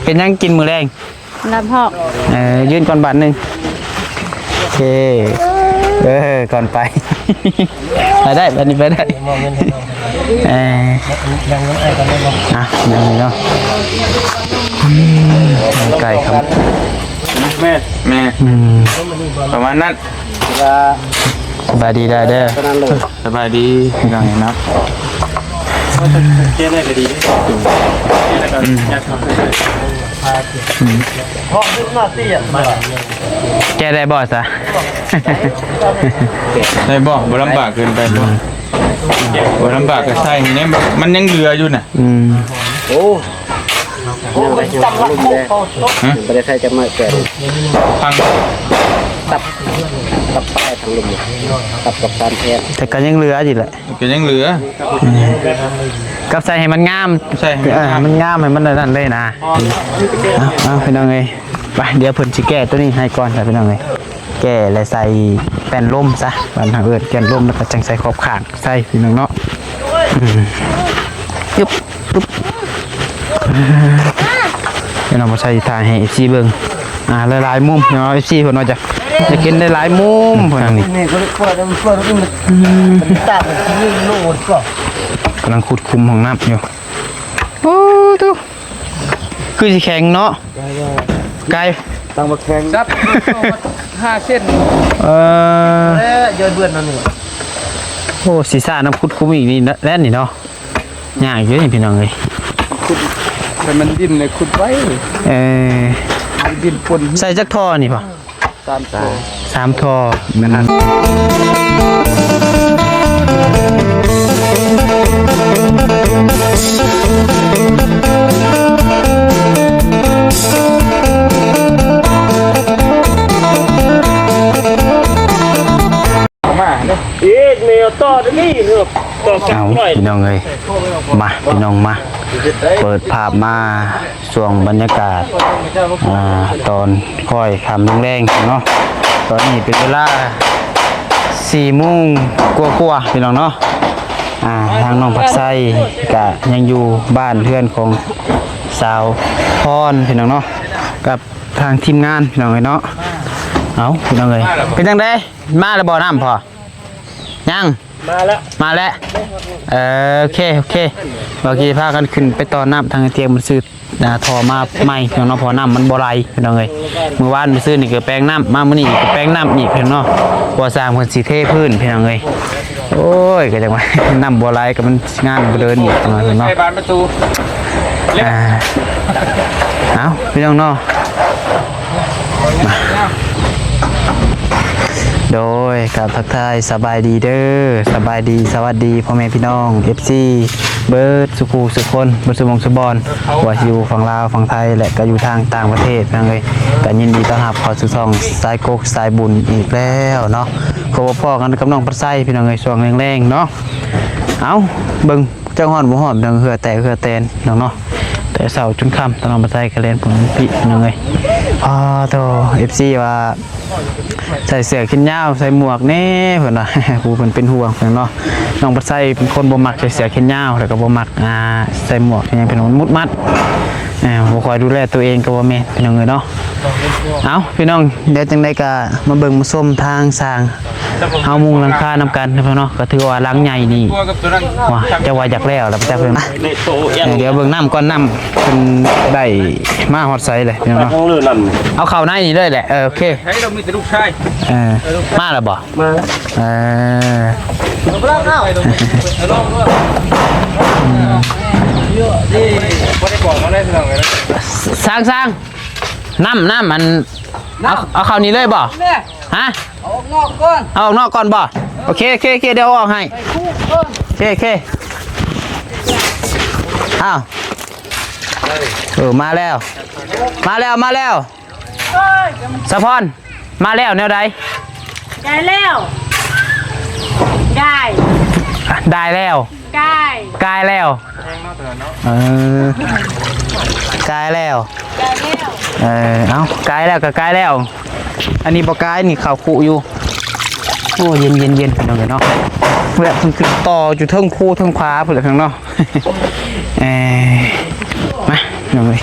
ເຮັດຫຍັງກິນມື້ແລງ? ລຳຫອກ. ເອີ ຢືນກ່ອນບາດໜຶ່ງ. ໂອເຄ ເອີ ກ່ອນໄປ ໄປໄດ້ ບາດນີ້ໄປໄດ້. ເອີ ຍັງ ຍັງໄອ້ກັນໄດ້ບໍ່? ອ່ະ ຍັງເນາະ. ອືມ ໄກ່ຄັບ ແມ່ນ ແມ່ນ ອືມ ປະມານນັ້ນ. ສະບາຍດີເດີ. ສະບາຍດີພີ່ນ້ອງເນາະ. ແກ້ໄດ້ກໍດີເດ້ ແກ້ໄດ້ກໍ ອືມ ຢາກເຂົ້າໃສ່ ອືມ ແກ້ໄດ້ບໍ່ຊະ? ໄດ້ບໍ່? ບໍ່ລຳບາກເກີນໄປບໍ່? ບໍ່ລຳບາກກໍໃສ່ນີ້ ມັນຍັງເຫຼືອຢູ່ນະ. ອືມ ໂອ້ ຍັງໄດ້ ຍັງບໍ່ໄດ້ໃສ່ຈັກໄມ້ແກ່ ພັງ ຕັບ ຕັບປາຍທາງລຸ່ມ ຕັບກັບການແພດ ແຕ່ກໍຍັງເຫຼືອຢູ່ແຫຼະ ກໍຍັງເຫຼືອ ອືມ ກັບໃສ່ໃຫ້ມັນງາມ ໃສ່ໃຫ້ມັນງາມ ເອີ ໃຫ້ມັນງາມ ໃຫ້ມັນອັນນັ້ນເລີຍນະ. ເອົາ ເອົາ ພີ່ນ້ອງເອີຍ ໄປ ດຽວເພິ່ນຊິແກ້ຕົວນີ້ໃຫ້ກ່ອນ ພີ່ນ້ອງເອີຍ. ແກ້ແລ້ວໃສ່ແປ້ນລົມຊະ ບ້ານເຮົາເອີ້ນແປ້ນລົມ ແລ້ວກໍຈັ່ງໃສ່ຂອບຂ້າງໃສ່ ພີ່ນ້ອງເນາະ. ອືມ ປຶບ ປຶບ ພີ່ນ້ອງ ບໍ່ໃສ່ ຖ່າຍໃຫ້ເອັຟຊີເບິ່ງ ອ່າ ຫຼາຍໆມຸມເນາະ. ເອັຟຊີເພິ່ນວ່າຈະ ຈະເຫັນຫຼາຍໆມຸມ ເພິ່ນນີ້ ນີ້ກໍເປີດ ເປີດ ເປີດ ມັນຕາກ ມັນໂລດກໍ ກຳລັງຂຸດຂຸມຫ້ອງນ້ຳຢູ່. ໂອ້ ໂທ້ ຄືຊິແຂງເນາະ ໄກ່ ຕັ້ງບັກແຂງ ຈັບ ຫ້າເຊັນ ເອີ ເອີ ເຢີນເບືອນນັ້ນນີ້. ໂອ້ ຊິຊານ້ຳຂຸດຂຸມອີກນີ້ແຫຼະນີ້ເນາະ ຍາກຢູ່ນີ້ພີ່ນ້ອງເອີຍ ຂຸດ ແຕ່ມັນດິນນີ້ຂຸດໄວ ເອີ ດິນປົນ. ໃສ່ຈັກທໍ່ນີ້ພໍ່? ສາມທໍ່ ສາມທໍ່ ແມ່ນ ເອົາມາເດີ ເອີ ແນວຕໍ່ນີ້ເດີ ຕໍ່ກັບ ເອົາ ພີ່ນ້ອງເອີຍ ມາ ພີ່ນ້ອງມາ ເປີດພາບມາ ຊ່ວງບັນຍາກາດ ອ່າ ຕອນຄ້ອຍຄ່ຳລົງແລງເນາະ. ຕອນນີ້ເປັນເວລາສີ່ໂມງກວ່າໆ ພີ່ນ້ອງເນາະ. ອ່າ ທາງນ້ອງພັດໄຊກະຍັງຢູ່ບ້ານເຮືອນຂອງສາວພອນ ພີ່ນ້ອງເນາະ ກັບທາງທີມງານ ພີ່ນ້ອງເອີຍເນາະ. ເອົ້າ ພີ່ນ້ອງເອີຍ ເປັນຈັ່ງໃດ ມາແລ້ວບໍ່ນ້ຳພໍ່? ຍັງ ມາແລ້ວ ມາແລ້ວ ເອີ ໂອເຄ ໂອເຄ ເມື່ອກີ້ພາກັນຂຶ້ນໄປຕໍ່ນ້ຳ ທາງໄອ້ຕຽງມັນຊື້ ອ່າ ທໍ່ມາໃໝ່ພີ່ນ້ອງເນາະ ເພາະນ້ຳມັນບໍ່ໄຫຼພີ່ນ້ອງເອີຍ. ມື້ວານມື້ຊືນນີ້ກໍແປງນ້ຳ ມາມື້ນີ້ກໍແປງນ້ຳອີກພີ່ນ້ອງເນາະ ບໍ່ຊ່າງເພິ່ນຊິເທພື້ນພີ່ນ້ອງເອີຍ. ໂອ້ຍ ກໍຈັ່ງວ່ານ້ຳບໍ່ໄຫຼກໍມັນງານບໍ່ເດີນອີກເນາະພີ່ນ້ອງເນາະ. ອ່າ ເອົ້າ ພີ່ນ້ອງເນາະ ມາ ໂດຍ ກາບທັກທາຍສະບາຍດີເດີ ສະບາຍດີ ສະຫວັດດີພໍ່ແມ່ພີ່ນ້ອງ ເອັຟຊີ ເບິດສູ່ຄູ່ສູ່ຄົນ ເບິດສູ່ໝ່ອງສູ່ບ່ອນ ວ່າຢູ່ຝັ່ງລາວ ຝັ່ງໄທ ແລະ ກໍຢູ່ທາງຕ່າງປະເທດພີ່ນ້ອງເອີຍ. ກໍຍິນດີຕ້ອນຮັບເຂົ້າສູ່ຊ່ອງສາຍກົກສາຍບຸນອີກແລ້ວເນາະ. ພົບພໍ້ກັນກັບນ້ອງພັດໄຊພີ່ນ້ອງເອີຍ ຊ່ວງແລງໆເນາະ. ເອົ້າ ເບິ່ງ ຈັກຮອດບໍ່ຮອດ ເຫື່ອແຕກເຫື່ອແຕນພີ່ນ້ອງເນາະ. ແຕ່ເຊົ້າຈົນຄ່ຳ ທາງນ້ອງພັດໄຊກໍແລ່ນພຸ້ນພີ້ພີ່ນ້ອງເອີຍ. ອ້າໂທ້ ເອັຟຊີວ່າ ໃສ່ເສື້ອແຂນຍາວ ໃສ່ໝວກແດ່ເພິ່ນວ່າ ຜູ້ເພິ່ນເປັນຫ່ວງເພິ່ນເນາະ. ນ້ອງພັດໄຊເປັນຄົນບໍ່ມັກໃສ່ເສື້ອແຂນຍາວ ແລ້ວກໍບໍ່ມັກ ອ່າ ໃສ່ໝວກຫຍັງ ເພິ່ນວ່າມັນມຸດມັດ ເອີ ບໍ່ຄ່ອຍດູແລຕົວເອງກໍບໍ່ແມ່ນພີ່ນ້ອງເອີຍເນາະ. ເອົ້າ ພີ່ນ້ອງ ດຽວຈັ່ງໃດກໍມາເບິ່ງມາຊົມທາງສ້າງ ເຮົາມຸງຫຼັງຄານຳກັນເນາະ ກໍຖືວ່າຫຼັງໃຫຍ່ນີ້ ວ່າຈະວ່າຢາກແລ້ວແລ້ວ ຈັກເພິ່ນ ເອີ ດຽວເບິ່ງນ້ຳກ່ອນ ນ້ຳເພິ່ນໄດ້ມາຮອດໃສເລີຍພີ່ນ້ອງເນາະ. ເອົາເຂົ້າໃນນີ້ເລີຍແຫຼະ ເອີ ໂອເຄ ໃຫ້ເຮົາມີແຕ່ລູກຊາຍ ເອີ ມາແລ້ວບໍ່? ມາແລ້ວ ເອີ ອືມ ບໍ່ໄດ້ບອກມາເລີຍພີ່ນ້ອງເອີຍ. ສ້າງໆ ນ້ຳ ນ້ຳ ອັນ ເອົາ ເອົາເຂົ້ານີ້ເລີຍບໍ່? ແມ່ ຮະ? ເອົາອອກນອກກ່ອນ ເອົາອອກນອກກ່ອນບໍ່? ໂອເຄ ໂອເຄ ໂອເຄ ດຽວເອົາອອກໃຫ້ ໂອເຄ ໂອເຄ ອ້າວ ເອີ ມາແລ້ວ ມາແລ້ວ ມາແລ້ວ ສາວພອນ ມາແລ້ວແນວໃດ? ໄດ້ແລ້ວ ໄດ້ ໄດ້ແລ້ວ ກາຍ ກາຍແລ້ວ ເອີ ກາຍແລ້ວ ກາຍແລ້ວ ເອີ ເອົ້າ ກາຍແລ້ວກໍກາຍແລ້ວ. ອັນນີ້ບໍ່ກາຍ ນີ້ເຂົ້າຄຸຢູ່. ໂອ້ ເຢັນໆໆ ພີ່ນ້ອງເອີຍເນາະ. ແບບເພິ່ນຂຶ້ນຕໍ່ຢູ່ເທິງພູເທິງຜາພຸ້ນແຫຼະເນາະ. ເອີ ມາ ນ້ອງເອີຍ.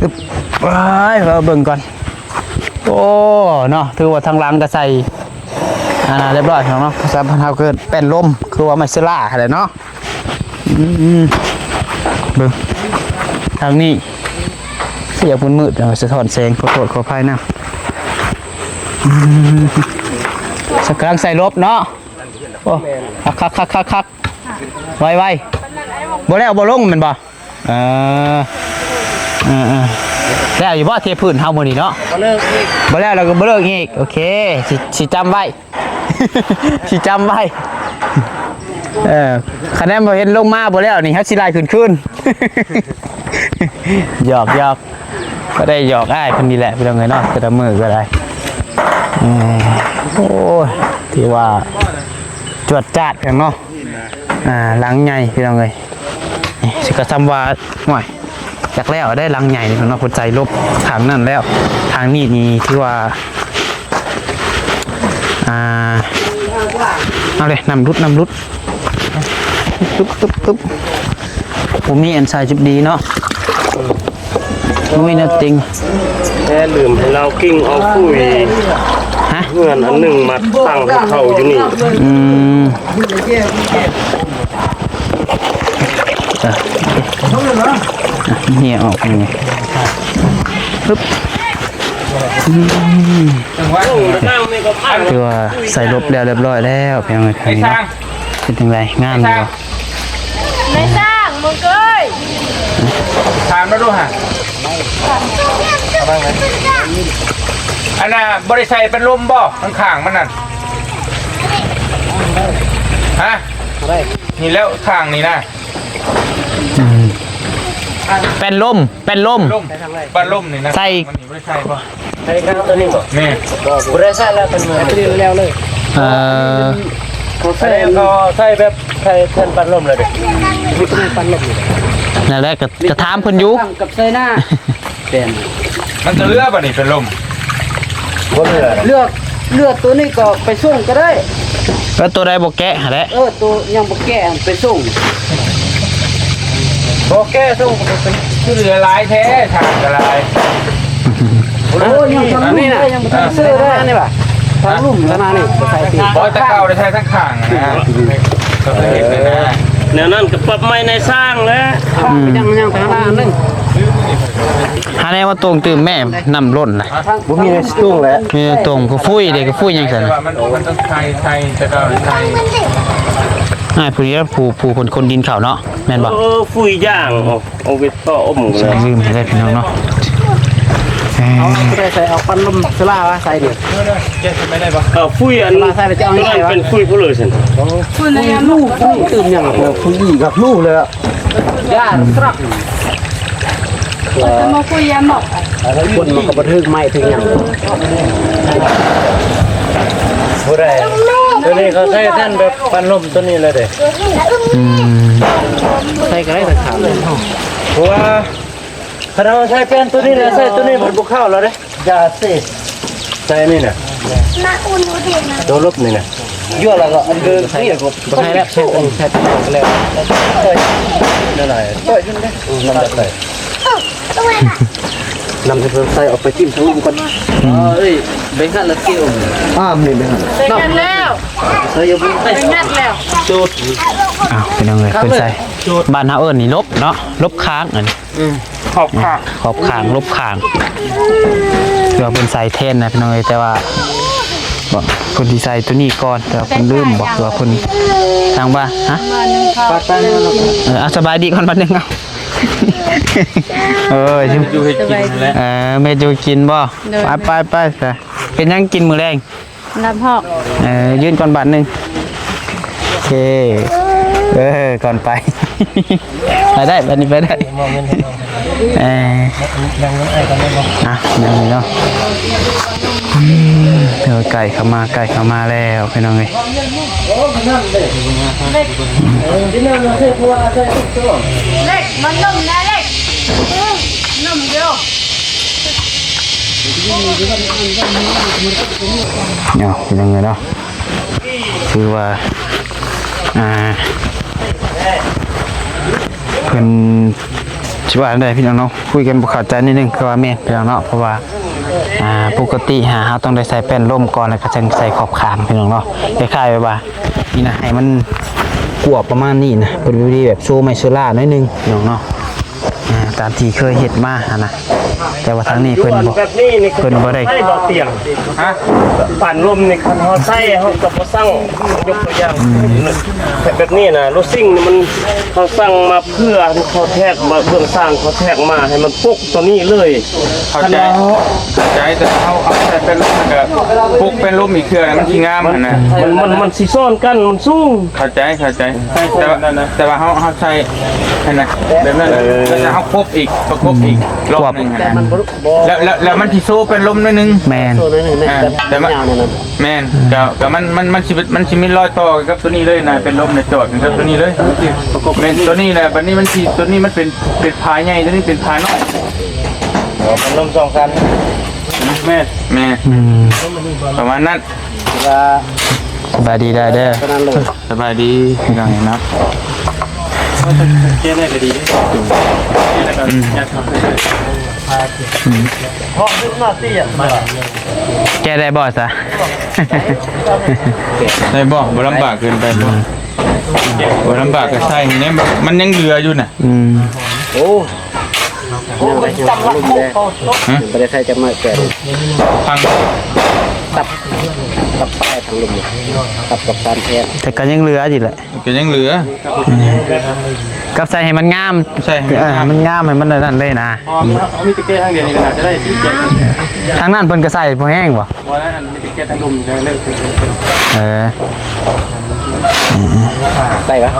ຕຶບ ໄປ ເບິ່ງກ່ອນ. ໂອ້ ເນາະ ຖືວ່າທາງຫຼັງກໍໃສ່ ອັນນັ້ນລຽບຮ້ອຍເນາະ. ພາສາບ້ານເຮົາເອີ້ນແປ້ນລົມ ຄືວ່າໄມ້ເຊລາຫັ້ນແຫຼະເນາະ. ອືມ ເບິ່ງທາງນີ້ ສຽງມັນມືດ ສະທ້ອນແສງ ຂໍໂທດຂໍອະໄພນຳ. ອືມ ກຳລັງໃສ່ລົບເນາະ. ໂອ້ ຄັກໆໆໆ ໄວໆ ບໍ່ແລ້ວບໍ່ລົງແມ່ນບໍ່? ເອີ ເອີ ເອີ ແລ້ວຢູ່ບໍ່ເທພື້ນເຮົາມື້ນີ້ເນາະ? ບໍ່ເລີກອີກ ບໍ່ແລ້ວລະກໍບໍ່ເລີກອີກ. ໂອເຄ ຊິ ຊິຈຳໄວ້ ຊິຈຳໄວ້. ເອີ ຄະແນນບໍ່ເຫັນລົງມາບໍ່ແລ້ວນີ້ ເຮົາຊິໄລ່ຂຶ້ນຄືນ. ຫຍອກໆ ກໍໄດ້ຫຍອກອ້າຍເພິ່ນນີ້ແຫຼະ ພີ່ນ້ອງເອີຍເນາະ ແຕ່ລະມື້ກໍໄດ້. ເອີ ໂອ້ຍ ຖືວ່າຈວດຈາດເນາະ. ອ່າ ຫຼັງໃຫຍ່ພີ່ນ້ອງເອີຍ. ນີ້ຊິກະຊ່ຳວ່າ ໂອ້ຍ ຈັກແລ້ວໄດ້ຫຼັງໃຫຍ່ເນາະ ເພິ່ນໃສ່ລົບທາງນັ້ນແລ້ວ. ທາງນີ້ນີ້ຖືວ່າ ອ່າ ເອົາເດ້ ນ້ຳຫຼຸດ ນ້ຳຫຼຸດ ຕຶບໆໆ. ບໍ່ມີອັນໃສ່ຈຸດດີເນາະ. ບໍ່ມີແນວຕິງ ແຕ່ລືມໃຫ້ລາວກິ້ງເອົາຟຸຍ ຮະ ເຮືອນອັນໜຶ່ງມາຕັ້ງໃຫ້ເຂົາຢູ່ນີ້. ອືມ ອ່ະ ເຫຍອອກນີ້ ປຶບ. ອືມ ຖືວ່າໃສ່ລົບແລ້ວລຽບຮ້ອຍແລ້ວ ເປັນຈັ່ງໃດ ເປັນຈັ່ງໃດ ງາມຢູ່ບໍ່? ນາຍຊ່າງ ມຶງເອີຍ ຖາມມາດູຫະ. ອັນນ່າ ບໍ່ໄດ້ໃສ່ປັດລົມບໍ່ ຂ້າງໆມັນນັ້ນ? ຮະ ນີ້ແລ້ວ ຂ້າງນີ້ນະ. ອືມ ແປ້ນລົມ ແປ້ນລົມ ປັດລົມນີ້ນະ ໃສ່ ມັນນີ້ບໍ່ໄດ້ໃສ່ບໍ່? ໃສ່ເຄື່ອງຕົວນີ້ບໍ່? ແມ່ນ ບໍ່ ບໍ່ໄດ້ໃສ່ແລ້ວ ເປັນມື້ແລ້ວເລີຍ. ເອີ ເຂົາໃສ່ ເຂົາໃສ່ແບບໃສ່ແຜ່ນປັດລົມແລ້ວເດ້ ມີແຕ່ແຜ່ນປັດລົມນີ້ແຫຼະ. ນັ້ນແຫຼະ ກໍ ກໍຖາມເພິ່ນຢູ່ ກັບໃສ່ໜ້າ ແມ່ນ ມັນຈະເຫຼືອບໍ່ນີ້ ເປັນລົມ ບໍ່ເຫຼືອ ເຫຼືອ ເຫຼືອຕົວນີ້ກໍໄປສົ່ງກໍໄດ້. ເອີ ຕົວໃດບໍ່ແກະຫັ້ນແຫຼະ ເອີ ໂຕຍັງບໍ່ແກະໄປສົ່ງ ບໍ່ແກະສົ່ງ ຄືເຫຼືອຫຼາຍແທ້ ທາງກໍຫຼາຍ. ໂອ້ຍ ຍັງທາງລຸ່ມນີ້ນະ ຍັງບໍ່ທັນເຊື່ອເລີຍນີ້ວ່າ ທາງລຸ່ມຂະໜາດນີ້ ບໍ່ໃສ່ຕິ ບໍ່ ແຕ່ເກົ່າໄດ້ໃສ່ທາງຂ້າງນະ ກໍເຄີຍເຫັນນະ. ແນວນັ້ນກໍປັບໃໝ່ນາຍຊ່າງແຫຼະ. ອືມ ຍັງ ຍັງທາງໜ້າອັນໜຶ່ງ ຫາແນວມາຕົງຕື່ມແມ່ ນ້ຳລົ້ນນະ. ບໍ່ມີແນວຊິຕົງແຫຼະ ມີແນວຕົງ ກໍຟຸຍເດ້ ກໍຟຸຍຫຍັງຊັ້ນນະ ມັນ ມັນຕ້ອງໃສ່ ໃສ່ແຕ່ເກົ່າໃສ່. ອ້າຍຜູ້ນີ້ ຜູ້ ຜູ້ຄົນ ຄົນດິນເຂົ້າເນາະ ແມ່ນບໍ່? ເອີ ຟຸຍຢ່າງ ເອົາ ເອົາໄປຕໍ່ອົບໝູ ໃສ່ລືມໃຫ້ໄດ້ພີ່ນ້ອງເນາະ. ເອີ ເອົາ ໃສ່ ໃສ່ ເອົາປັນລົມສະລາວາໃສ່ນີ້ ເອີ ຟຸຍອັນ ສະລາໃສ່ແລ້ວຈະເອົາໃຫ້ໃສ່ວະ ເປັນຟຸຍຜູ້ເລີຍຊັ້ນ ຟຸຍລູກ ຕື່ມຫຍັງ ເອີ ຟຸຍອີກກັບລູກເລີຍ ຢ່າສະລັບ ເອີ ມາຄຸຍຍາໝອກ ຄົນມັນກໍບໍ່ຖືກໄມ້ຖືກຫຍັງ ບໍ່ໄດ້ ຕົວນີ້ເຂົາໃຊ້ແທ່ນແບບປັນລົມຕົວນີ້ແຫຼະເດ້. ອືມ ໃສ່ກໍໄດ້ແຕ່ຂາວ ເພາະວ່າ ຄັນເຮົາໃຊ້ແປ້ນຕົວນີ້ແລ້ວ ໃຊ້ຕົວນີ້ມັນບໍ່ເຂົ້າແລ້ວເດ້. ຢ່າຊິ ໃສ່ນີ້ນະ ມາອຸ່ນເດ້ນະ ໂຕລົບນີ້ນະ ຢູ່ແລ້ວກໍອັນເດີມນີ້ກໍບໍ່ໃສ່ແລ້ວ ໃສ່ຕົວນີ້ ໃສ່ຕົວນີ້ກໍແລ້ວ ເອີຍ ນັ້ນແຫຼະ ເອີຍ ນັ້ນແຫຼະ ເອີຍ ນຳຈາກໃສ ເອີ ຕົວນັ້ນນະ ນຳໃສ່ ໃສ່ອອກໄປຖິ້ມທາງລຸ່ມກ່ອນ ອືມ ເອີຍ ໄປຫັ້ນລະຕິ ອ້າມນີ້ໄປຫັ້ນ ໄປຫັ້ນແລ້ວ ໃສ່ຢູ່ ໄປຫັ້ນແລ້ວ ຈຸດ ອ້າວ ພີ່ນ້ອງເອີຍ ເພິ່ນໃສ່ ບ້ານເຮົາເອີ້ນນີ້ລົບເນາະ ລົບຄ້າງ ອັນ ອືມ ຂອບຂ້າງ ຂອບຂ້າງ ລົບຂ້າງ ຄືວ່າເພິ່ນໃສ່ແທນນະພີ່ນ້ອງເອີຍ ແຕ່ວ່າ ເພິ່ນຊິໃສ່ຕົວນີ້ກ່ອນ ແຕ່ວ່າເພິ່ນລືມບໍ ຄືວ່າເພິ່ນ ທາງວ່າ ຮະ ໄປໆ ເອີ ເອົາ ສະບາຍດີກ່ອນບາດໜຶ່ງ ເອົາ ເອີຍ ຢູ່ເຮັດກິນແຫຼະ ເອີ ແມ່ຢູ່ກິນບໍ ໂດຍ ໄປໆ ໄປ ເປັນຫຍັງກິນມື້ແລງ? ລຳຫອກ ເອີ ຢືນກ່ອນບາດໜຶ່ງ ໂອເຄ ເອີ ກ່ອນໄປ ໄປໄດ້ ບາດນີ້ໄປໄດ້ ເອີ ອ່ະ ຍັງຢູ່ເນາະ ອືມ ເອີ ໃກ້ເຂົ້າມາ ໃກ້ເຂົ້າມາແລ້ວ ພີ່ນ້ອງເອີຍ ເລັກ ມັນນົມນະເລັກ ນົມດຽວ. ເນາະ ພີ່ນ້ອງເອີຍເນາະ ຄືວ່າ ອ່າ ເພິ່ນ ຊິວ່າແນວໃດພີ່ນ້ອງເນາະ ຄຸຍກັນບໍ່ເຂົ້າໃຈນິດໜຶ່ງ ຄືວ່າແມ່ນພີ່ນ້ອງເນາະ ເພາະວ່າ ອ່າ ປົກກະຕິຫາເຮົາຕ້ອງໄດ້ໃສ່ແປ້ນລົມກ່ອນ ແລ້ວກໍຈັ່ງໃສ່ຂອບຂ້າງພີ່ນ້ອງເນາະ ຄ້າຍໆແບບວ່າ ນີ້ນະ ໃຫ້ມັນກວບປະມານນີ້ນະ ເພິ່ນມີແບບໂຊໄມ້ໂຊລາໜ້ອຍໜຶ່ງພີ່ນ້ອງເນາະ ອ່າ ຕາມທີ່ເຄີຍເຮັດມາຫັ້ນນະ ແຕ່ວ່າທາງນີ້ເພິ່ນບໍ່ ແບບນີ້ນີ້ ເພິ່ນບໍ່ໄດ້ ໃຊ້ບໍ່ຕຽງ ຮະ ປານລົມນີ້ ຄັນເຮົາໃຊ້ ເຮົາກໍບໍ່ສັ່ງ ຍົກຕົວຢ່າງ ແບບນີ້ນະ ໂລຊິງນີ້ມັນ ເຮົາສັ່ງມາເພື່ອເຂົາແທກ ເບື້ອງຊ່າງເຂົາແທກມາໃຫ້ມັນປົກຕົວນີ້ເລີຍ ເຂົ້າໃຈ ຄັນວ່າເຮົາ ເຂົ້າໃຈ ແຕ່ເຮົາເອົາໃສ່ແປ້ນລົມ ແລ້ວກໍປົກແປ້ນລົມອີກເທື່ອ ມັນຊິງາມຫັ້ນນະ ມັນ ມັນ ມັນຊິຊ້ອນກັນ ມັນສູງ ເຂົ້າໃຈ ເຂົ້າໃຈ ແຕ່ວ່າ ແຕ່ວ່າເຮົາ ເຮົາໃສ່ຫັ້ນນະ ແບບນັ້ນ ແລ້ວເຮົາກົບອີກ ປະກົບອີກ ອືມ ລອບໜຶ່ງຫັ້ນນະ ແລ້ວ ແລ້ວ ແລ້ວມັນຊິໂຊແປ້ນລົມໜ້ອຍໜຶ່ງ ແມ່ນ ໂຊໜ້ອຍໜຶ່ງ ອ່າ ແຕ່ມັນຍາວໜ້ອຍໜຶ່ງ ແມ່ນ ກໍ ກໍມັນ ມັນ ມັນຊິ ມັນຊິມີລອຍຕໍ່ກັນກັບຕົວນີ້ເລີຍນະ ແປ້ນລົມນີ້ຈອດກັນກັບຕົວນີ້ເລີຍ ແມ່ນ ຕົວນີ້ແຫຼະ ບັດນີ້ມັນຊິ ຕົວນີ້ມັນເປັນ ເປັນຝາໃຫຍ່ ຕົວນີ້ເປັນຝານ້ອຍ ເອີ ແປ້ນລົມສອງຊັ້ນ ແມ່ນ ແມ່ນ ອືມ ປະມານນັ້ນ ວ່າ ສະບາຍດີໄດເດີ ເທົ່ານັ້ນເລີຍ ສະບາຍດີພີ່ນ້ອງເນາະ ແກ້ໄດ້ກໍດີເດ້ ອືມ ແກ້ໄດ້ກໍ ອືມ ຍາກທຳ ອືມ ແກ້ໄດ້ບໍ່ຊະ ໄດ້ບໍ່? ບໍ່ລຳບາກເກີນໄປບໍ່? ບໍ່ລຳບາກກໍໃສ່ໃຫ້ແດ່ ມັນຍັງເຫຼືອຢູ່ນະ ອືມ ໂອ້ ຍັງໄດ້ທາງລຸ່ມເດ້ ຮະ ຍັງບໍ່ໄດ້ໃສ່ຈັກໜ້ອຍແກ່ ທາງ ຕັບ ຕັບປາຍທາງລຸ່ມ ຕັບກັບຕານແທນ ແຕ່ກໍຍັງເຫຼືອຢູ່ແຫຼະ ກໍຍັງເຫຼືອ ອືມ ກັບໃສ່ໃຫ້ມັນງາມ ໃສ່ໃຫ້ມັນງາມ ເອີ ໃຫ້ມັນງາມ ໃຫ້ມັນອັນນັ້ນເລີຍນະ ເພາະວ່າເຮົາມີແຕ່ແກ່ທາງດຽວນີ້ກໍໜ້າຈະໄດ້ ທາງນັ້ນເພິ່ນກໍໃສ່ພໍແຮງບໍ່? ບໍ່ໄດ້ ອັນມີແຕ່ແກ່ທາງລຸ່ມ ເລີກ ເອີ ໃສ່ປະ?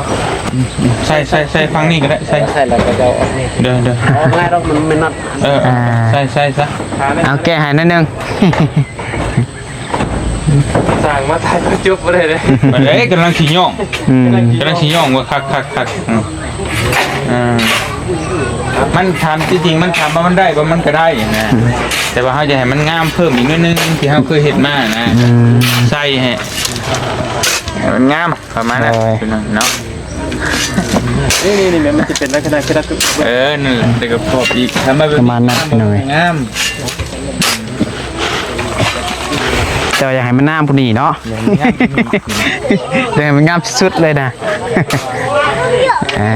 ໃສ່ ໃສ່ ໃສ່ຝັ່ງນີ້ກໍໄດ້ ໃສ່ ໃສ່ແລ້ວກໍຈະເອົາອອກ ເດີ ເດີ ອອກງ່າຍດອກ ມັນ ມັນນັດ ເອີ ອ່າ ໃສ່ ໃສ່ຊະ ເອົາແກ້ໃຫ້ໜ້ອຍໜຶ່ງ ສ້າງມາຖ່າຍຕອນຈົບບໍ່ໄດ້ເດ້ ເອີ ກຳລັງຊິຍ້ອງ ອືມ ກຳລັງຊິຍ້ອງວ່າຄັກໆໆ ອືມ ອ່າ ມັນຖາມ ທີ່ຈິງມັນຖາມວ່າມັນໄດ້ບໍ່? ມັນກໍໄດ້ນະ ອືມ ແຕ່ວ່າເຮົາຈະໃຫ້ມັນງາມເພີ່ມອີກໜ້ອຍໜຶ່ງ ທີ່ເຮົາເຄີຍເຮັດມານະ ອືມ ໃສ່ໃຫ້ ໃຫ້ມັນງາມປະມານນັ້ນ ໂດຍ ເນາະ ນີ້ໆໆ ມັນຈະເປັນລັກສະນະຄື ເອີ ນັ້ນແຫຼະ ແຕ່ກໍພອບອີກ ປະມານນັ້ນ ໂດຍ ງາມ ແຕ່ວ່າຢາກໃຫ້ມັນງາມກວ່ານີ້ເນາະ ຢາກໃຫ້ມັນງາມສຸດເລີຍນະ ເອີ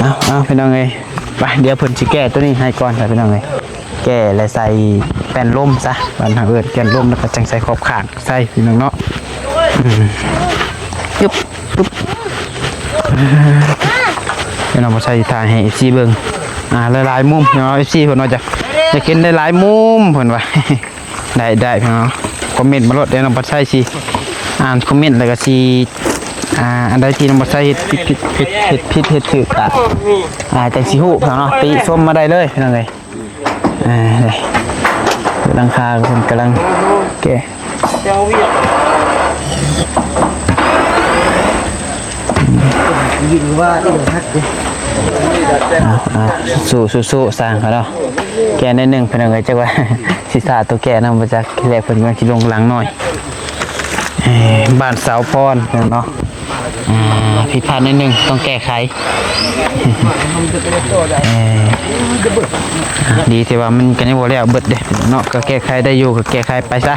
ເອົາ ເອົາ ພີ່ນ້ອງເອີຍ ໄປ ດຽວເພິ່ນຊິແກ້ຕົວນີ້ໃຫ້ກ່ອນ ພີ່ນ້ອງເອີຍ ແກ້ແລ້ວໃສ່ແປ້ນລົມຊະ ບ້ານເຮົາເອີ້ນແປ້ນລົມ ແລ້ວກໍຈັ່ງໃສ່ຂອບຂ້າງໃສ່ ພີ່ນ້ອງເນາະ ອືມ ປຶບ ປຶບ ດຽວນ້ອງບໍ່ໃສ່ຖ່າຍໃຫ້ເອັຟຊີເບິ່ງ ອ່າ ຫຼາຍໆມຸມເນາະ ເອັຟຊີເພິ່ນວ່າຈະ ຈະເຫັນຫຼາຍໆມຸມ ເພິ່ນວ່າ ໄດ້ ໄດ້ພີ່ນ້ອງ ຄອມເມັນມາໂລດ ດຽວນ້ອງບັດໄຊຊິອ່ານຄອມເມັນ ແລ້ວກໍຊິ ອ່າ ອັນໃດທີ່ນ້ອງບັດໄຊເຮັດຜິດ ເຮັດ ເຮັດຜິດເຮັດຖືກກະ ອ່າ ຈັ່ງຊິຮູ້ພີ່ນ້ອງເນາະ ຕິຊົມມາໄດ້ເລີຍພີ່ນ້ອງເອີຍ ອ່າ ນີ້ ຫຼັງຄາເພິ່ນກຳລັງແກ່ ອ່າ ສູ້ໆ ຊ່າງເຂົາເນາະ ແກ່ໜ້ອຍໜຶ່ງ ເພິ່ນກໍຈັກວ່າ ຊິສາໂຕແກ່ນຳບໍ່ຈັກ ທີແລກເພິ່ນກຳລັງຊິລົງຫຼັງໜ້ອຍ ເອີ ບ້ານສາວພອນເນາະ ອ່າ ຜິດພາດໜ້ອຍໜຶ່ງ ຕ້ອງແກ້ໄຂ ເອີ ອ່າ ດີທີ່ວ່າມັນກໍຍັງບໍ່ແລ້ວເບິດເດ້ເນາະ ກໍແກ້ໄຂໄດ້ຢູ່ ກໍແກ້ໄຂໄປຊະ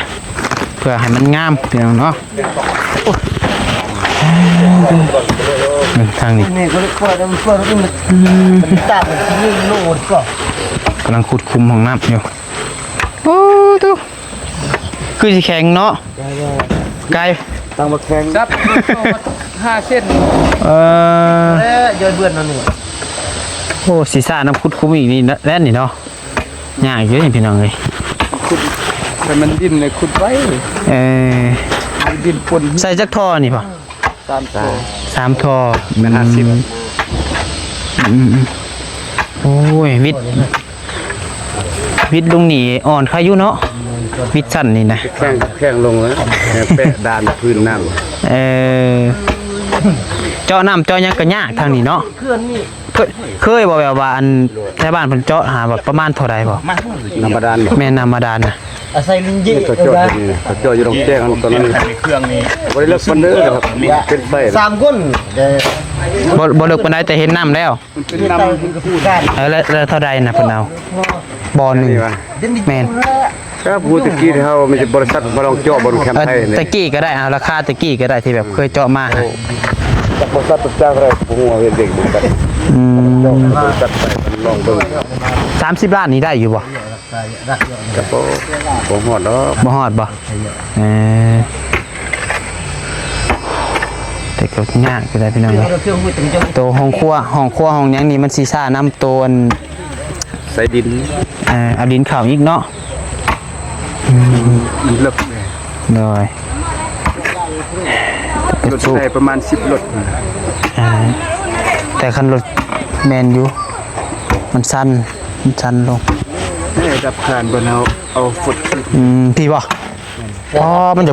ເພື່ອໃຫ້ມັນງາມ ພີ່ນ້ອງເນາະ ເບິ່ງທາງນີ້ ກຳລັງຂຸດຂຸມຫ້ອງນ້ຳຢູ່ ໂອ້ ໂທ້ ຄືຊິແຂງເນາະ ໄກ ຕັ້ງບັກແຂງ ຈັບ ຫ້າເຊັນ ເອີ ແລ້ວຢອຍເບືອນເນາະນີ້ ໂອ້ ຊິສ້ານຳຂຸດຂຸມອີກນີ້ແຫຼະນີ້ເນາະ ຍາກຢູ່ນີ້ພີ່ນ້ອງເອີຍ ຂຸດ ແຕ່ມັນດິນເລີຍຂຸດໄວ ເອີ ດິນປົນ ໃສ່ຈັກທໍ່ນີ້ພໍ່? ສາມທໍ່ ສາມທໍ່ ແມ່ນຫ້າສິບ ອືມ ໂອ້ຍ ວິດ ວິດລົງນີ້ອ່ອນຄາຢູ່ເນາະ ວິດຊັ້ນນີ້ນະ ແຂງ ແຂງລົງແລ້ວ ແປະດ້ານພື້ນນ້ຳ ເອີ ເຈາະນ້ຳເຈາະຫຍັງກໍຍາກທາງນີ້ເນາະ ເຂື່ອນນີ້ ເຂ ເຄີຍບໍ່ ແບບວ່າອັນໄທບ້ານເພິ່ນເຈາະຫາແບບປະມານເທົ່າໃດບໍ່? ນ້ຳບາດານບໍ່? ແມ່ນ ນ້ຳບາດານນະ. ອາໄສລິນເຢ ເຂົາເຈາະຢູ່ນີ້ ເຂົາເຈາະຢູ່ດອງແຈ້ງຕອນນັ້ນ ເຄື່ອງນີ້ບໍ່ໄດ້ເລິກປານໃດ ເປັນໄຟ ສາມຄົນ ບໍ່ ບໍ່ເລິກປານໃດ ແຕ່ເຫັນນ້ຳແລ້ວ ມັນເປັນນ້ຳ ເອີ ແລ້ວ ແລ້ວເທົ່າໃດນະເພິ່ນເອົາ? ບໍ່ໜຶ່ງ ແມ່ນ ຄັບ ຜູ້ຕະກີ້ເຮົາມີແຕ່ບໍລິສັດມາລອງເຈາະບ່ອນແຄມໄທນີ້ ຕະກີ້ກໍໄດ້ ເອົາລາຄາຕະກີ້ກໍໄດ້ ທີ່ແບບເຄີຍເຈາະມາ ໂອ້ ຈັກບໍລິສັດຈັກເທົ່າໃດ ບໍ່ຮູ້ ເຮັດເອງບໍ່ຈັກ ອືມ ບໍລິສັດໄປລອງເບິ່ງ ສາມສິບລ້ານນີ້ໄດ້ຢູ່ບໍ່? ກໍບໍ່ ບໍ່ຮອດດອກ ບໍ່ຮອດບໍ່? ເອີ ແຕ່ກໍຍາກຢູ່ໄດ໋ພີ່ນ້ອງເອີຍ ໂຕຫ້ອງຄົວ ຫ້ອງຄົວຫ້ອງຫຍັງນີ້ມັນຊິຊ້ານຳໂຕອັນ ໃສ່ດິນ ເອີ ເອົາດິນເຂົ້າອີກເນາະ ອືມ ມັນເລິກເດ ໂດຍ ລົດໄດ້ປະມານສິບລົດ ເອີ ແຕ່ຄັນລົດແມ່ນຢູ່ ມັນຊັນ ມັນຊັນລົງ ໃນລະດັບຄານເພິ່ນເອົາ ເອົາຟຸດຂຶ້ນ ອືມ ພີ້ບໍ່? ອໍ ມັນຈະ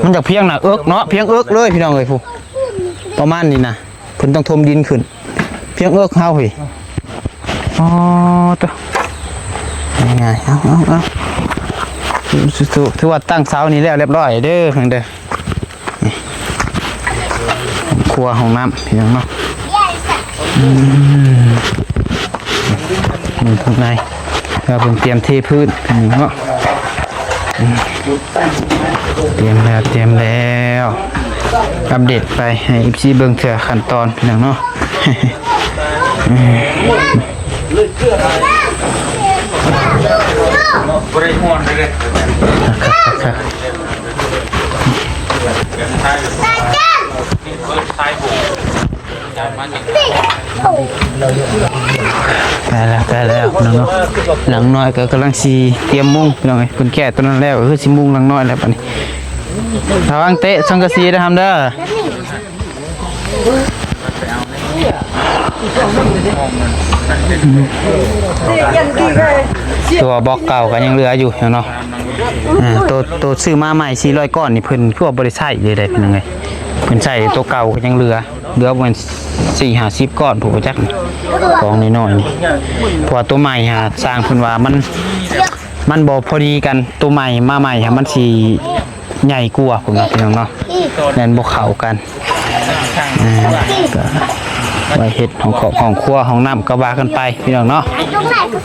ມັນຈະພຽງໜ້າເອິກເນາະ ພຽງເອິກເລີຍພີ່ນ້ອງເອີຍ ຜູ້ ປະມານນີ້ນະ ເພິ່ນຕ້ອງຖົມດິນຂຶ້ນ ພຽງເອິກເຮົາພີ້ ອໍ ໂຕ ງ່າຍໆ ເອົາ ເອົາ ເອົາ ສູ້ໆ ຖືວ່າຕັ້ງເສົານີ້ແລ້ວລຽບຮ້ອຍເດີ ເບິ່ງເດີ ນີ້ ຄົວຫ້ອງນ້ຳ ພີ່ນ້ອງເນາະ ອືມ ເບິ່ງຂ້າງໃນ ແລ້ວເພິ່ນຕຽມເທພື້ນ ພີ່ນ້ອງເນາະ ອືມ ຕຽມແລ້ວ ຕຽມແລ້ວ ອັບເດດໄປໃຫ້ເອັຟຊີເບິ່ງເທື່ອຂັ້ນຕອນ ພີ່ນ້ອງເນາະ ບໍ່ໄດ້ຮ້ອນເລີຍ ຄັກໆ ໃກ້ແລ້ວ ໃກ້ແລ້ວ ພີ່ນ້ອງເນາະ ຫຼັງນ້ອຍກໍກຳລັງຊິຕຽມມຸງ ພີ່ນ້ອງເອີຍ ເພິ່ນແກ້ຕົວນັ້ນແລ້ວ ກໍຄືຊິມຸງຫຼັງນ້ອຍແລ້ວບັດນີ້ ລະວັງເຕະສັງກະສີເດີ ຫຳເດີ ຕົວບລັອກເກົ່າກໍຍັງເຫຼືອຢູ່ເນາະ ເອີ ໂຕ ໂຕຊື້ມາໃໝ່ສີ່ຮ້ອຍກ້ອນນີ້ ເພິ່ນຄືວ່າບໍ່ໄດ້ໃຊ້ເລີຍເດ້ ພີ່ນ້ອງເອີຍ ເພິ່ນໃຊ້ໂຕເກົ່າກໍຍັງເຫຼືອ ເຫຼືອປະມານສີ່ຫ້າສິບກ້ອນພຸ້ນ ບໍ່ຈັກ ກອງນ້ອຍໆນີ້ ເພາະວ່າໂຕໃໝ່ຫາຊ່າງເພິ່ນວ່າມັນ ມັນບໍ່ພໍດີກັນ ໂຕໃໝ່ມາໃໝ່ຫາມັນຊິໃຫຍ່ກວ່າພຸ້ນນະ ພີ່ນ້ອງເນາະ ແມ່ນບໍ່ເຂົ້າກັນ ອ່າ ກໍໄວ້ເຮັດຫ້ອງຄອບຫ້ອງຄົວ ຫ້ອງນ້ຳກໍວ່າກັນໄປ ພີ່ນ້ອງເນາະ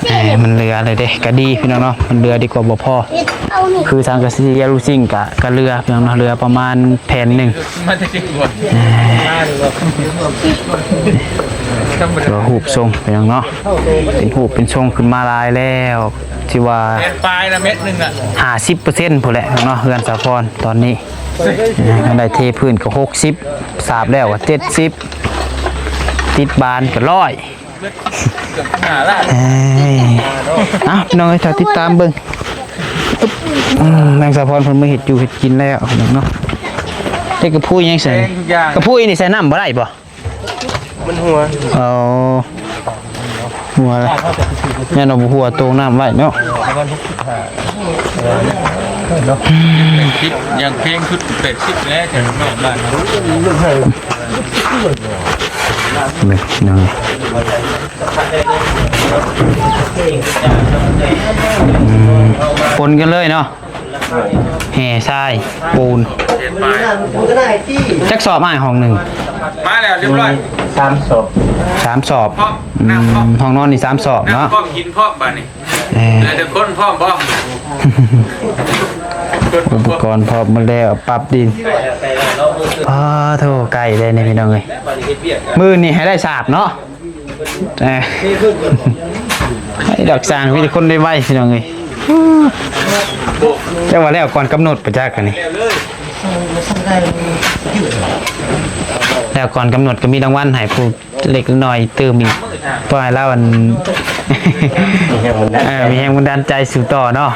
ເອີ ມັນເຫຼືອແລ້ວເດ້ ກໍດີ ພີ່ນ້ອງເນາະ ມັນເຫຼືອດີກວ່າບໍ່ພໍ ຄືສັງກະສີອາລູຊິງກະ ກະເຫຼືອ ພີ່ນ້ອງເນາະ ເຫຼືອປະມານແຜ່ນໜຶ່ງ ມາແຕ່ຊິກວດ ເອີ ກໍຮູບຊົງ ພີ່ນ້ອງເນາະ ເປັນຮູບເປັນຊົງຂຶ້ນມາຫຼາຍແລ້ວ ທີ່ວ່າ ແຜ່ນປາຍລະເມັດໜຶ່ງອະ ຫ້າສິບເປີເຊັນພຸ້ນແຫຼະເນາະ ເຮືອນສາວພອນຕອນນີ້ ເອີ ຄັນໄດ້ເທພື້ນກໍຫົກສິບ ສາບແລ້ວກໍເຈັດສິບ ຕິດບານກໍຮ້ອຍ ເອີຍ ເອົ້າ ພີ່ນ້ອງເອີຍ ຖ້າຕິດຕາມເບິ່ງ ອືມ ນາງສາວພອນເພິ່ນມາເຮັດຢູ່ເຮັດກິນແລ້ວເນາະ ເຮັດກະພຸ້ຍຫຍັງໃສ່ ກະພຸ້ຍນີ້ໃສ່ນ້ຳບໍ່ໄດ້ບໍ່? ມັນຮົ່ວ ເອົາ ຮົ່ວແລ້ວ ແມ່ນເອົາຮົ່ວໂຕ່ງນ້ຳໄວ້ເນາະ ສິບ ຢ່າງເພງສຸດແປດສິບແລ້ວ ແຖວນອກບ້ານເຮົາ ນີ້ ປົນກັນເລີຍເນາະ. ແຮ່ຊາຍປູນ ເຮັດໄປ ຈັກສອບອ້າຍ ຫ້ອງໜຶ່ງ? ມາແລ້ວ ຮຽບຮ້ອຍ ສາມສອບ ສາມສອບ ພ້ອມ ອືມ ນ້ຳພ້ອມ ຫ້ອງນອນນີ້ສາມສອບເນາະ ນ້ຳພ້ອມ ຫີນພ້ອມ ບາດນີ້ ເອີ ເຫຼືອແຕ່ຄົນພ້ອມບໍ່? ອຸປະກອນພ້ອມໝົດແລ້ວ ປັບດິນ ປາໂທ້ ໃກ້ແລ້ວນີ້ ພີ່ນ້ອງເອີຍ ມື້ນີ້ໃຫ້ໄດ້ສາບເນາະ. ເອີ ໄອ້ດອກສ້າງມີແຕ່ຄົນໄວໆ ພີ່ນ້ອງເອີຍ ແຕ່ວ່າແລ້ວກ່ອນກຳນົດປະຈັກອັນນີ້ ແລ້ວກ່ອນກຳນົດກໍມີລາງວັນໃຫ້ຜູ້ເລັກນ້ອຍຕື່ມອີກ ເພື່ອໃຫ້ລາວອັນ ມີແຮງບັນດານ ເອີ ມີແຮງບັນດານໃຈສູ້ຕໍ່ເນາະ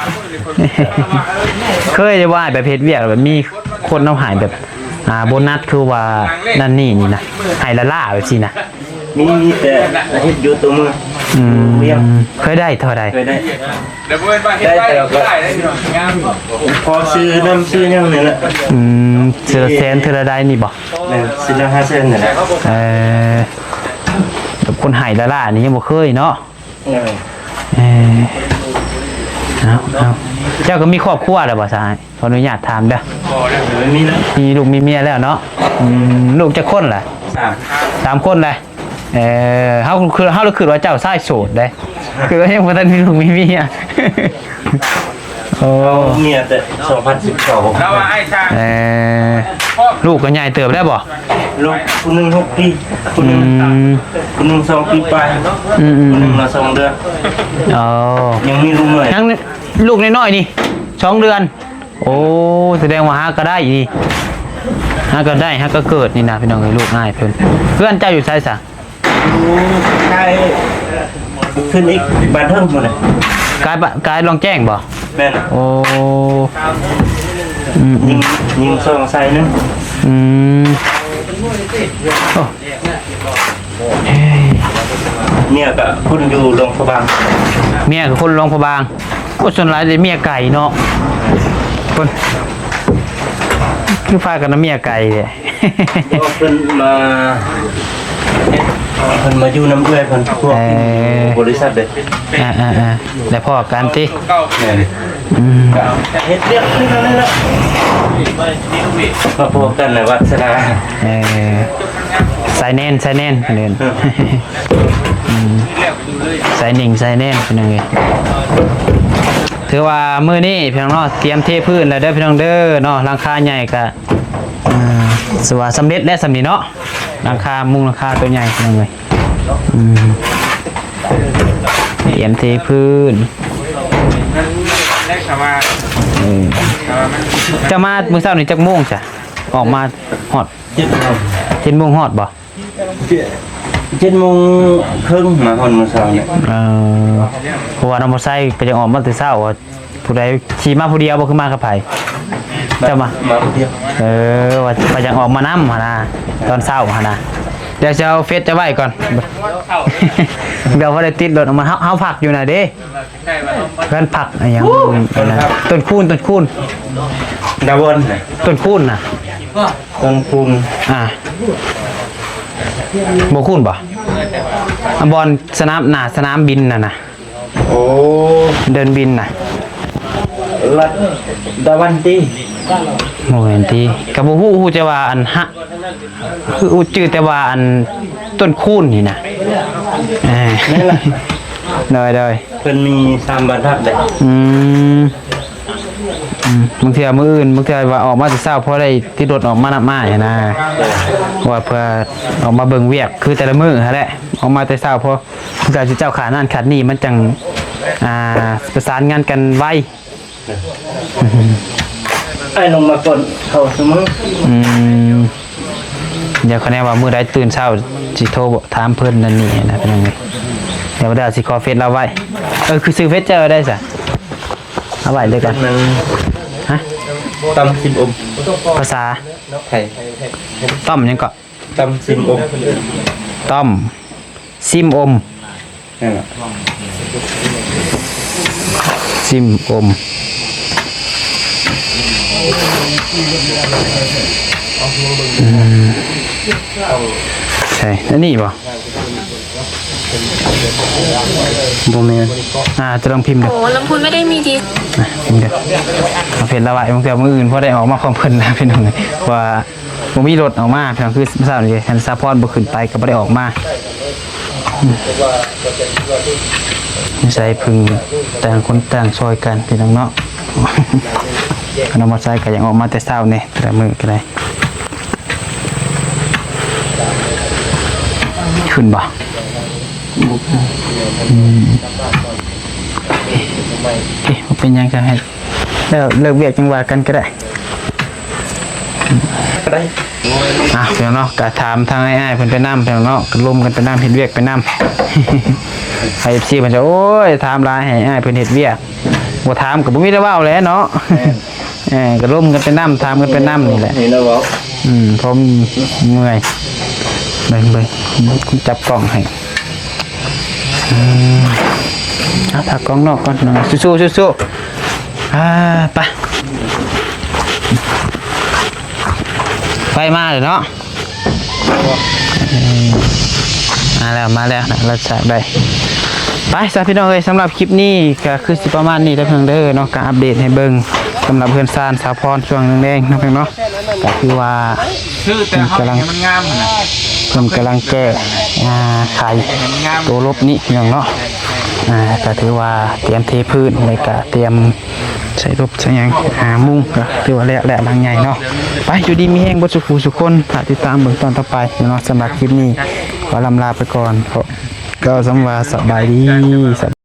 ເຄີຍໄດ້ວ່າແບບເຮັດວຽກແບບມີຄົນເອົາໃຫ້ແບບ ອ່າ ໂບນັດຄືວ່ານັ້ນນີ້ນີ້ນະ ໃຫ້ລ້າໆ ແບບຊີ້ນະ ມີ ມີແຕ່ເຮັດຢູ່ຕົວເມືອງ ອືມ ເຄີຍໄດ້ເທົ່າໃດ? ເຄີຍໄດ້ ໄດ້ແຕ່ກໍພໍຊື້ນ້ຳຊື້ຫຍັງນີ້ແຫຼະ ອືມ ເທື່ອລະແສນ ເທື່ອລະໃດນີ້ບໍ່? ແມ່ນ ເທື່ອລະຫ້າແສນນີ້ແຫຼະ ເອີ ຄົນໃຫ້ລ້າໆນີ້ຍັງບໍ່ເຄີຍເນາະ. ເອີ ເອີ ເອົາ ເອົາ ເຈົ້າກໍມີຄອບຄົວແລ້ວບໍ່ຊາຍ? ຂໍອະນຸຍາດຖາມເດີ. ບໍ່ແລ້ວ ບໍ່ມີແລ້ວ. ມີລູກມີເມຍແລ້ວເນາະ. ອືມ ລູກຈັກຄົນລະ? ສາມ ສາມຄົນເລີຍ. ເອີ ເຮົາຄື ເຮົາລະຄິດວ່າເຈົ້າຊາຍໂສດເດ້ ຄືວ່າຍັງບໍ່ທັນມີລູກມີເມຍ. ໂອ້ ເຮົາເມຍແຕ່ສອງພັນສິບສອງ. ລາວວ່າອ້າຍຊ່າງ. ເອີ ລູກກໍໃຫຍ່ເຕີບແລ້ວບໍ່? ລູກຜູ້ໜຶ່ງຫົກປີ ຜູ້ໜຶ່ງ ອືມ ຜູ້ໜຶ່ງສອງປີປາຍ. ອືມໆໆ ຜູ້ໜຶ່ງລະສອງເດືອນ. ອໍ ຍັງມີລູກນ້ອຍ ຍັງລູກນ້ອຍໆນີ້ສອງເດືອນ. ໂອ້ ສະແດງວ່າຫາກໍໄດ້ນີ້ ຫາກໍໄດ້ ຫາກໍເກີດນີ້ນະ ພີ່ນ້ອງເອີຍ. ລູກອ້າຍເພິ່ນ. ເຮືອນເຈົ້າຢູ່ໃສຊະ? ຢູ່ໃກ້ຂຶ້ນອີກບ້ານເທິງພຸ້ນແຫຼະ. ກາຍບະ ກາຍລອງແຈ້ງບໍ່? ແມ່ນ. ໂອ້ ອືມໆ ຍິງ ຍິງສອງໃສ່ໜຶ່ງ. ອືມ ໂອ້ ເມຍກໍຄົນຢູ່ຫຼວງພະບາງ. ເມຍກໍຄົນຫຼວງພະບາງ. ໂອ້ ສ່ວນຫຼາຍແຕ່ເມຍໄກເນາະ. ເພິ່ນ ຄືພາກັນນຳເມຍໄກແທ້? ເພິ່ນມາ ເພິ່ນມາຢູ່ນຳເອື້ອຍເພິ່ນ ພວກ ເອີ ທີ່ບໍລິສັດເດ້. ອ່າໆໆ ແລ້ວພໍ້ກັນຕິ? ແມ່ນ. ອືມ ເຮັດວຽກຄືກັນນີ້ແຫຼະ ມາພໍ້ກັນໃນວັດສະດາ. ເອີ ສາຍແໜ້ນ ສາຍແໜ້ນເພິ່ນເອີ້ນ. ອືມ ສາຍໜິ່ງ ສາຍແໜ້ນ ພີ່ນ້ອງເອີຍ. ຖືວ່າມື້ນີ້ພີ່ນ້ອງເນາະ ຕຽມເທພື້ນແລ້ວເດີພີ່ນ້ອງເດີເນາະ. ຫຼັງຄາໃຫຍ່ກະ ອ່າ ຖືວ່າສຳເລັດແລ້ວສ່ຳນີ້ເນາະ. ຫຼັງຄາມຸງ ຫຼັງຄາໂຕໃຫຍ່ພີ່ນ້ອງເອີຍ. ອືມ ຕຽມເທພື້ນ. ເອີ ເຈົ້າມາມື້ເຊົ້ານີ້ຈັກໂມງຊະ? ອອກມາຮອດ ເຈັດໂມງ ເຈັດໂມງຮອດບໍ່? ເຈັດ ເຈັດໂມງເຄິ່ງ ມາຮອດມື້ເຊົ້ານີ້. ເອີ ເພາະວ່ານ້ອງບໍ່ໄຊກໍຍັງອອກມາແຕ່ເຊົ້າ. ຜູ້ໃດຂີ່ມາຜູ້ດຽວບໍ່ ຄືມາກັບໃຜ? ເຈົ້າມາ ມາຜູ້ດຽວ. ເອີ ວ່າ ວ່າຢາກອອກມານຳຫັ້ນນະ ຕອນເຊົ້າຫັ້ນນະ. ດຽວຊິເອົາເຟສເຈົ້າໄວ້ກ່ອນ ດຽວບໍ່ໄດ້ຕິດລົດອອກມາ. ເຮົາ ເຮົາພັກຢູ່ນະເດ້ ເຮືອນພັກອີ່ຫຍັງ ຕົ້ນຄູນ ຕົ້ນຄູນ ດາວອນ ຕົ້ນຄູນນະ ຕົ້ນຄູນ. ອ່າ ບໍ່ຄຸ້ນບໍ່? ອ່າ ບ່ອນສະໜາມ ໜ້າສະໜາມບິນຫັ້ນນະ. ໂອ້ ເດີ່ນບິນນະ ລັດດາວັນຕີ. ໂມເມນຕິ ກໍບໍ່ຮູ້ ຮູ້ແຕ່ວ່າອັນ ຫະ ຄືຮູ້ຈື່ແຕ່ວ່າອັນຕົ້ນຄູນນີ້ນະ. ເອີ ແມ່ນລະ ໂດຍໆ ເພິ່ນມີສາມບ້ານພັກເດ້. ອືມ ອືມ ບາງເທື່ອມື້ອື່ນ ບາງເທື່ອວ່າອອກມາແຕ່ເຊົ້າ ພໍໄດ້ຕິດລົດອອກມານຳອ້າຍຫັ້ນນະ ເອີ ວ່າເພື່ອອອກມາເບິ່ງວຽກ ຄືແຕ່ລະມື້ຫັ້ນແຫຼະ ອອກມາແຕ່ເຊົ້າ ເພື່ອ ເພື່ອຊິເຈົ້າຂາດນັ້ນຂາດນີ້ ມັນຈັ່ງ ອ່າ ປະສານງານກັນໄວ. ອ້າຍລົງມາກ່ອນເຂົາສະເໝີ. ອືມ ດຽວຄະແນນວ່າມື້ໃດຕື່ນເຊົ້າຊິໂທຖາມເພິ່ນນັ້ນນີ້ນະ ພີ່ນ້ອງເອີຍ. ດຽວ ດຽວຊິຂໍເຟສລາວໄວ້. ເອີ ຄືຊື່ເຟສເຈົ້າໄດ້ຊະ? ເອົາໄວ້ເລີຍກ່ອນ. ຮະ? ຕຳຊິມອົມ. ພາສາໄທ. ຕ້ອມຫຍັງເກາະ? ຕຳຊິມອົມ. ຕ້ອມຊິມອົມ. ນັ້ນລະ ຊິມອົມ. ອືມ ໃຊ່ ອັນນີ້ບໍ່? ບໍ່ແມ່ນ. ອ່າ ຈະລອງພິມເດີ. ໂອ້ ລຳພູນໄມ່ໄດ້ມີດີ. ອ່າ ພິມເດີ. ເອົາເຟສລາວໄວ້ ບາງເທື່ອມື້ອື່ນພໍໄດ້ອອກມາພ້ອມເພິ່ນນະ ພີ່ນ້ອງ ວ່າ ບໍ່ມີລົດອອກມາ ພີ່ນ້ອງ. ຄືເຊົ້ານີ້ ຄັນສາວພອນບໍ່ຂຶ້ນໄປກໍບໍ່ໄດ້ອອກມາ. ອືມ ນິໄສເພິ່ງຕ່າງຄົນຕ່າງຊ່ອຍກັນ ພີ່ນ້ອງເນາະ. ຄັນນ້ອງມາໄຊກໍຍັງອອກມາແຕ່ເຊົ້ານີ້ ແຕ່ລະມື້ກໍໄດ້. ຂຶ້ນບໍ່? ອືມ ເອີ ບໍ່ເປັນຫຍັງ ກໍໃຫ້ ແລ້ວເລີກວຽກຈັ່ງວ່າກັນກໍໄດ້. ອ່ະ ພີ່ນ້ອງເນາະ ກໍຖາມທາງອ້າຍໆເພິ່ນໄປນຳ ພີ່ນ້ອງເນາະ ກໍລົມກັນໄປນຳ ເຮັດວຽກໄປນຳ. ໃຫ້ເອັຟຊີເພິ່ນຈະ ໂອ້ຍ ຖາມຫຼາຍ ໃຫ້ອ້າຍເພິ່ນເຮັດວຽກ ບໍ່ຖາມກໍບໍ່ມີແນວເວົ້າແຫຼະເນາະ. ເອີ ກໍລົມກັນໄປນຳ ຖາມກັນໄປນຳນີ້ແຫຼະ. ນີ້ລະເວົ້າ ອືມ ພໍເມື່ອຍ. ເບິ່ງ ເບິ່ງ ຈັບກ້ອງໃຫ້. ອືມ ເອົາ ຖ້າກ້ອງນອກກ່ອນ ສູ້ໆ ສູ້ໆ. ອ່າ ໄປ ໄຟມາແລ້ວເນາະ. ເອີ ມາແລ້ວ ມາແລ້ວນະ ລົດຊາກໄດ້. ໄປຊະພີ່ນ້ອງເອີຍ ສຳລັບຄລິບນີ້ກໍຄືຊິປະມານນີ້ເດີພີ່ນ້ອງເດີເນາະ ກໍອັບເດດໃຫ້ເບິ່ງສຳລັບເຮືອນຊານສາວພອນຊ່ວງແລງໆເນາະພີ່ນ້ອງເນາະ ກໍຄືວ່າ ເພິ່ນກຳລັງ ເພິ່ນກຳລັງແກ້ ອ່າ ໄຂໂຕລົບນີ້ພີ່ນ້ອງເນາະ ອ່າ ກໍຖືວ່າຕຽມເທພື້ນ ແລ້ວກໍຕຽມໃສ່ລົບໃສ່ຫຍັງ ອ່າ ມຸງ ກໍຖືວ່າແລ້ວ ແລ້ວຫຼັງໃຫຍ່ເນາະ. ໄປ ຢູ່ດີມີແຮງເບິດສູ່ຜູ້ສູ່ຄົນ ຖ້າຕິດຕາມເບິ່ງຕອນຕໍ່ໄປເນາະ. ສຳລັບຄລິບນີ້ຂໍລ່ຳລາໄປກ່ອນ ກໍສຳວ່າສະບາຍດີ.